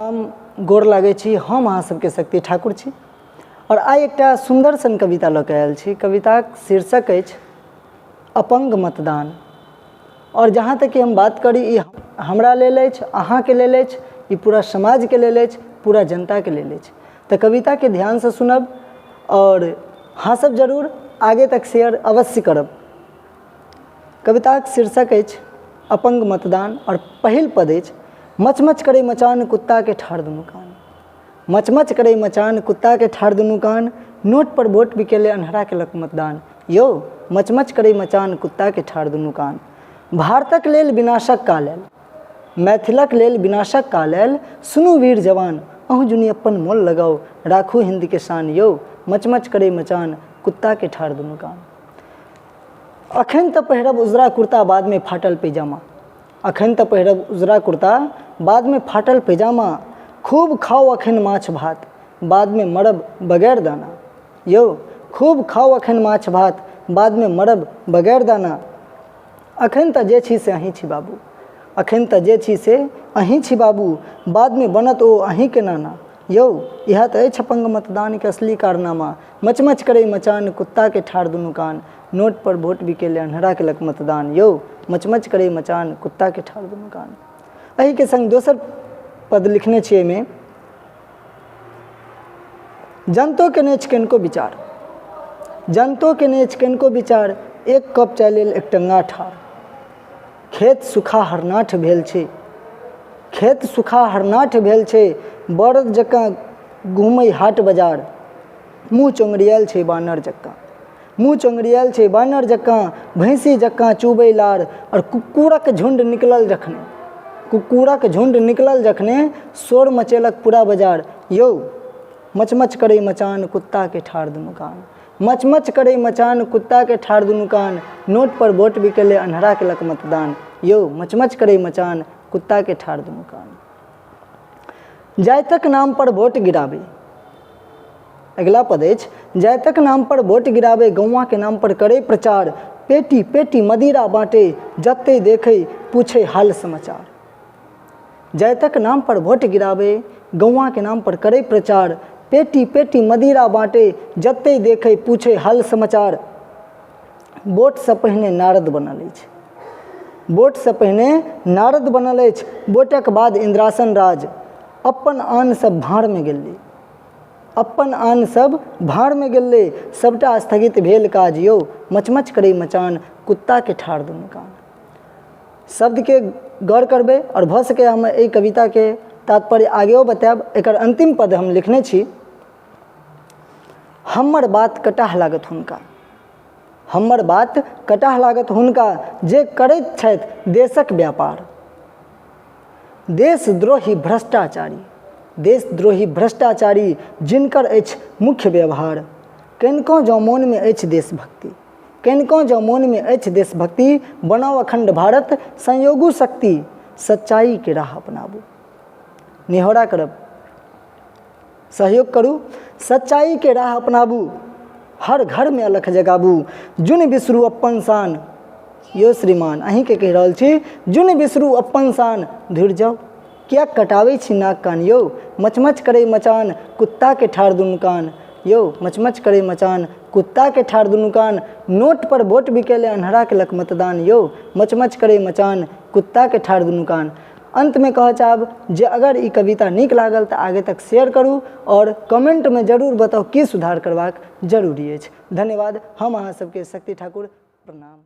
हम गोर लागै छी। हम अहाँ सबके शक्ति ठाकुर छी आओर आइ एकटा सुन्दर सन कविता लऽ कऽ आयल छी। कविताक शीर्षक अछि अपङ्ग मतदान। आओर जहाँ तक कि हम बात करी, ई हमरा लेल अछि, अहाँके लेल अछि, ई पूरा समाजके लेल अछि, पूरा जनताके लेल अछि। तऽ कविताके ध्यानसँ सुनब आओर हँसब जरूर, आगे तक शेयर अवश्य करब। कविताक शीर्षक अछि अपङ्ग मतदान आओर पहिल पद अछि मचमच करै मचान कुत्ताके ठाढ़ दुनू कान। मचमच करै मचान कुत्ताके ठाढ़ दुनू कान, नोटपर वोट बिकेलै अन्हरा केलक मतदान। यौ मचमच करै मचान कुत्ताके ठाढ़ दुनू कान। भारतक लेल विनाशक काल आयल, मैथिलक लेल विनाशक काल आयल, सुनू वीर जवान अहूँ जुनि अपन मोल लगाउ, राखू हिन्दके शान। यौ मचमच करै मचान कुत्ताके ठाढ़ दुनू कान। अखन तऽ पहिरब उजरा कुर्ता बादमे फाटल पैजामा, अखन तऽ पहिरब उजरा कुर्ता बादमे फाटल पैजामा, खूब खाउ अखन माछ भात बादमे मरब बगैर दाना। यौ खूब खाउ अखन माछ भात बादमे मरब बगैर दाना। अखन तऽ जे छी से अहीं छी बाबू, अखन तऽ जे छी से अहीं छी बाबू, बादमे बनत ओ अहीँके नाना। यौ इएह तऽ अछि अपङ्ग मतदानके असली कारनामा, मचमच करै मचान कुत्ताके ठाढ़ दुनू कान, नोटपर वोट बिकेलै अन्हरा केलक मतदान। यौ मचमच करै मचान कुत्ताके ठाढ़ दुनू कान। एहिके सङ्ग दोसर पद लिखने छी एहिमे, जनतो के नहि अछि कनिको विचार, जनतो के नहि अछि कनिको विचार, एक कप चाय लेल एक टंगा ठाढ़। खेत सुखा हरनाठ भेल छै, खेत सुखा हरनाठ भेल छै, बरद जकाँ घुमै हाट बजार, मुँह चोंगरियाएल छै बानर जकाँ, मुँह चोंगरियाएल छै बानर जकाँ, भैँसी जकाँ चुबै लार। आओर कुक्कुरक झुण्ड निकलल जखने, कुक्कुरक झुण्ड निकलल जखने, शोर मचेलक पूरा बजार। यौ मचमच करै मचान कुत्ताके ठाढ़ दुनू कान, मचमच करै मचान कुत्ताके ठाढ़ दुनू कान, नोटपर वोट बिकेलै अन्हरा केलक मतदान। यौ मचमच करै मचान कुत्ताके ठाढ़ दुनू कान। जातिक नामपर वोट गिराबै, अगिला पद अछि जातिक नामपर वोट गिराबै, गौआँके नामपर करै प्रचार, पेटी पेटी मदिरा बाँटै, जतै देखै पूछै हाल समाचार। जातिक नामपर वोट गिराबै, गौआँके नामपर करै प्रचार, पेटी पेटी मदिरा बाँटै, जतै देखै पूछै हाल समाचार। वोटसँ पहिने नारद बनल अछि, वोटसँ पहिने नारद बनल अछि, वोटक बाद इन्द्रासन राज, अपन आन सब भाँड़मे गेलै, अपन आन सब भाँड़मे गेलै, सबटा स्थगित भेल काज। यौ मचमच करै मचान कुत्ताके ठाढ़ दुनू कान। शब्दके गौर करबै आओर भऽ सकैए हम एहि कविताके तात्पर्य आगेओ बतायब। एकर अन्तिम पद हम लिखने छी, हमर बात कटाह लागत हुनका, हमर बात कटाह लागत हुनका, जे करैत छथि देशक व्यापार। देशद्रोही भ्रष्टाचारी, देशद्रोही भ्रष्टाचारी जिनकर अछि मुख्य व्यवहार, कनिको जँ मोनमे अछि देशभक्ति, कनिको जँ मोनमे अछि देशभक्ति, बनाउ अखण्ड भारत संयोगू शक्ति, सच्चाइके राह अपनाबू। निहोरा करब, सहयोग करू, सच्चाइके राह अपनाबू, हर घरमे अलख जगाबू, जुनि बिसरू अपन शान। यौ श्रीमान अहीँके कहि रहल छी, जुनि बिसरू अपन शान, धुरि जाउ किएक कटाबै छी नाक कान। यौ मचमच करै मचान कुत्ताके ठाढ़ दुनू कान। यौ मचमच करै मचान कुत्ताके ठाढ़ दुनू कान, नोटपर वोट बिकेलै अन्हरा केलक मतदान। यौ मचमच करै मचान कुत्ताके ठाढ़ दुनू कान। अन्तमे कहऽ चाहब जे अगर ई कविता नीक लागल तऽ आगे तक शेयर करू आओर कमेन्टमे जरूर बताउ की सुधार करबाक जरूरी अछि। धन्यवाद। हम अहाँ सबके शक्ति ठाकुर, प्रणाम।